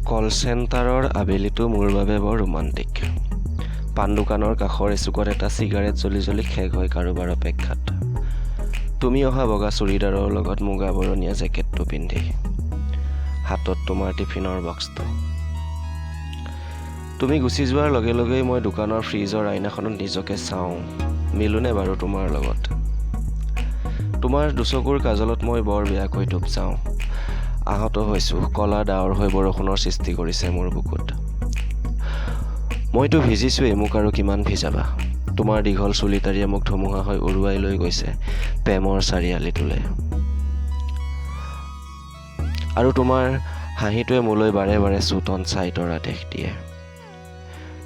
কল চেণ্টাৰৰ আবেলিটো মোৰ বাবে বৰ ৰোমাণ্টিক। পাণ দোকানৰ কাষৰ এচুকত এটা চিগাৰেট জ্বলি জ্বলি শেষ হয় কাৰোবাৰ অপেক্ষাত। তুমি অহা বগা চুৰিদাৰৰ লগত মুগা বৰণীয়া জেকেটটো পিন্ধি, হাতত তোমাৰ টিফিনৰ বক্সটো। তুমি গুচি যোৱাৰ লগে লগেই মই দোকানৰ ফ্ৰিজৰ আইনাখনত নিজকে চাওঁ, মিলোনে বাৰু তোমাৰ লগত? তোমাৰ দুচকুৰ কাজলত মই বৰ বেয়াকৈ ডুব যাওঁ। আহত হৈছোঁ, ক'লা ডাৱৰ হৈ বৰষুণৰ সৃষ্টি কৰিছে মোৰ বুকুত। মইতো ভিজিছোৱেই, মোক আৰু কিমান ভিজাবা? তোমাৰ দীঘল চুলিটাৰিয়ে মোক ধুমুহা হৈ উৰুৱাই লৈ গৈছে প্ৰেমৰ চাৰিআলিটোলৈ। আৰু তোমাৰ হাঁহিটোৱে মোলৈ বাৰে বাৰে শ্বুট অন চাইটৰ আদেশ দিয়ে।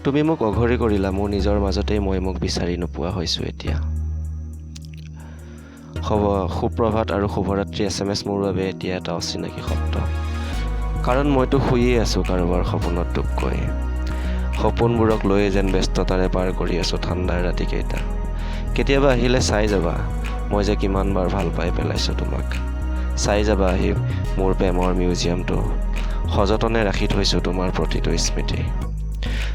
তুমি মোক অঘৰী কৰিলা, মোৰ নিজৰ মাজতেই মই মোক বিচাৰি নোপোৱা হৈছোঁ এতিয়া। সুপ্ৰভাত আৰু শুভৰাত্ৰি এছএমএছ মোৰ বাবে এতিয়া এটা অচিনাকি শব্দ, কাৰণ মইতো শুইয়ে আছোঁ কাৰোবাৰ সপোনত ডুব গৈ। সপোনবোৰক লৈয়ে যেন ব্যস্ততাৰে পাৰ কৰি আছোঁ ঠাণ্ডাৰ ৰাতিকেইটা। কেতিয়াবা আহিলে চাই যাবা মই যে কিমানবাৰ ভাল পাই পেলাইছোঁ তোমাক। চাই যাবা আহি মোৰ প্ৰেমৰ মিউজিয়ামটো, সযতনে ৰাখি থৈছোঁ তোমাৰ প্ৰতিটো স্মৃতি।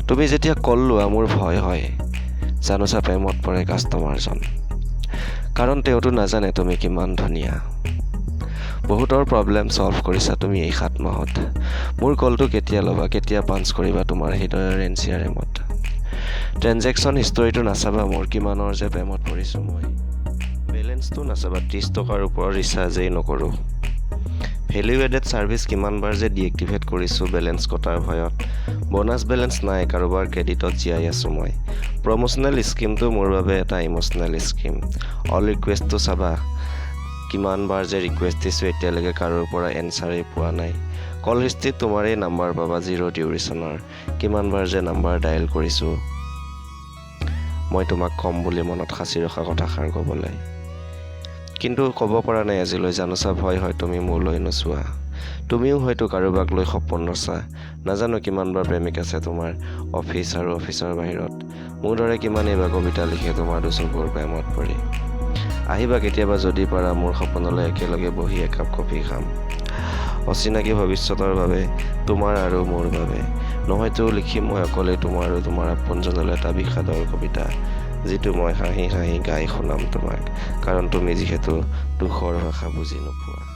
তুমি যেতিয়া কল লোৱা মোৰ ভয় হয়, জানোচা প্ৰেমত পৰে কাষ্টমাৰজন, কাৰণ তেওঁতো নাজানে তুমি কিমান ধুনীয়া। বহুতৰ প্ৰব্লেম ছল্ভ কৰিছা তুমি এই 7 মাহত। মোৰ কলটো কেতিয়া ল'বা? কেতিয়া পাঞ্চ কৰিবা তোমাৰ হৃদয়ৰ এনচিআৰএমত? ট্ৰেনজেকশ্যন হিষ্টৰীটো নাচাবা মোৰ, কিমানৰ যে প্ৰেমত পৰিছোঁ মই। বেলেঞ্চটো নাচাবা, 30 টকাৰ ওপৰত ৰিচাৰ্জেই নকৰোঁ। ভেলিউ এডেড ছাৰ্ভিচ কিমানবাৰ যে ডিএক্টিভেট কৰিছোঁ বেলেঞ্চ কটাৰ ভয়ত। ব'নাছ বেলেঞ্চ নাই, কাৰোবাৰ ক্ৰেডিটত জীয়াই আছোঁ মই। প্ৰম'চনেল স্কিমটো মোৰ বাবে এটা ইম'চনেল স্কিম। অল ৰিকুৱেষ্টটো চাবা, কিমানবাৰ যে ৰিকুৱেষ্ট দিছোঁ, এতিয়ালৈকে কাৰোৰ পৰা এনচাৰেই পোৱা নাই। কল হিষ্ট্ৰীত তোমাৰেই নাম্বাৰ পাবা, জিৰ' ডিউৰেশ্যনৰ। কিমানবাৰ যে নাম্বাৰ ডায়েল কৰিছোঁ মই তোমাক ক'ম বুলি মনত সাঁচি ৰখা কথাষাৰ ক'বলৈ, কিন্তু ক'ব পৰা নাই আজিলৈ। জানোচা ভয় হয় তুমি মোলৈ নোচোৱা? তুমিও হয়তো কাৰোবাক লৈ সপোন ৰচা। নাজানো কিমানবাৰ প্ৰেমিক আছে তোমাৰ অফিচ আৰু অফিচৰ বাহিৰত। মোৰ দৰে কিমানেই বা কবিতা লিখে তোমাৰ দুচকুৰ প্ৰেমত পৰি। আহিবা কেতিয়াবা যদি পাৰা মোৰ সপোনলৈ, একেলগে বহি একাপ কফি খাম। অচিনাকি ভৱিষ্যতৰ বাবে, তোমাৰ আৰু মোৰ বাবে। নহয়তো লিখিম মই অকলেই তোমাৰ আৰু তোমাৰ আপোনজনলৈ এটা বিষাদৰ কবিতা, যিটো মই হাঁহি হাঁহি গাই শুনাম তোমাক, কাৰণ তুমি যিহেতু দুখৰ ভাষা বুজি নোপোৱা।